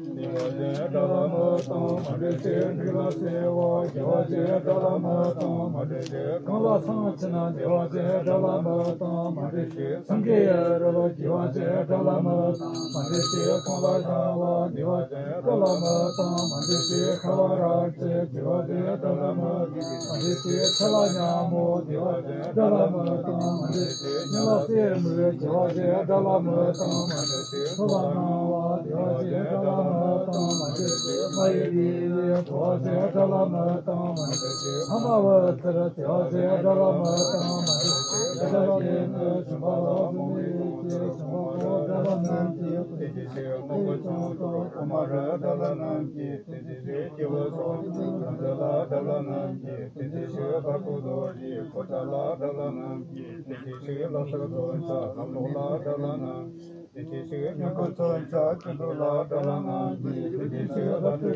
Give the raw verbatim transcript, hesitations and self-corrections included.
བདེ་བ་ཅན་དགྲ་ལྷ་མི་གཏོང་མ་འདྲེ་ཞིག་འབྲུག་ལ་གསལ་བ། དགེ་བ་ཅན་དགྲ་ལྷ་མི་གཏོང་མ་འདྲེ་ཞིག་གང་ལ་སངས་ཕྱིན་ན། བདེ་བ་ཅན་དགྲ་ལྷ་མི་གཏོང་མ་འདྲེ་ཞིག་སེང་གེ་ཡི་རི་ལ། དགེ་བ་ཅན་དགྲ་ལྷ་མི་གཏོང་མ་འདྲེ་ཞིག་གང་ལ་ཤར་བ། བདེ་བ་ཅན་དགྲ་ལྷ་མི་གཏོང་མ་འདྲེ་ཞིག་ཤར་བ་རབ་ཅིག་དགེ་བ་ཅན་དགྲ་ལྷ་མི་གཏོང་མ་འདྲེ་ཞིག་ཕྱི་ལ་ཉ་མོ། བདེ་བ་ཅན་དགྲ་ལྷ་མི་གཏོང་མ་འདྲེ་ཞིག་ཉི་ལ་གསེར་མིག་དགེ་བ་ཅན་དགྲ་ལྷ་མི་གཏོང་མ་འདྲེ་ཞིག་ཚུར་ལ་སྣང་བ། བདེ་བ་ཅན་དགྲ་ལྷ་མི་གཏོང་མ་འདྲེ་ཞིག་ལྷ་ཡི་ལུས་ལ། དགེ་བ་ཅན་དགྲ་ལྷ་མི་གཏོང་མ་འདྲེ་ཞིག་ལྷ་མ་བུ་ཚུར། བདེ་བ་ཅན་དགྲ་ལྷ་མི་གཏོང་མ་འདྲེ་ཞིག་ལྷ་ཡི་ལུས་ལ། བྱམས་པ་ལ་སོགས་མི་ཡི་ལུས་ཀྱི་བྱམས་པ་པོ་དགྲ་ལྷ་རྣམས་ཀྱིས། དེ་ཅི་ཞིག་རྣམ་པ་ཆུང་ཀུ་ཀུ་མ་ར་དགྲ་ལྷ་རྣམས་ཀྱིས། དེ་ཅི་ཞིག་སྐྱེས་བུ་སོགས་ཀྱི་ཁམས་ལ་དགྲ་ལྷ་རྣམས་ཀྱིས། དེ་ཅི་ཞིག་ལྷ་སྐུ་རྡོ་རྗེའི་གོ་ཆ་ལ་དགྲ་ལྷ་རྣམས་ཀྱིས། དེ་ཅི་ཞིག་ལྷ་ས་མཚོན་ཆ་ལྷ་མོ་ལ་དགྲ་ལྷ་རྣམས། དེ་ཅི་ཞིག་མྱུ་གུ་མཚོན་ཆ་ཀུན་འདུས་ལ་དགྲ་ལྷ་རྣམས་ཀྱིས། དེ་ཅི་ཞིག་ལྷ་སྲས་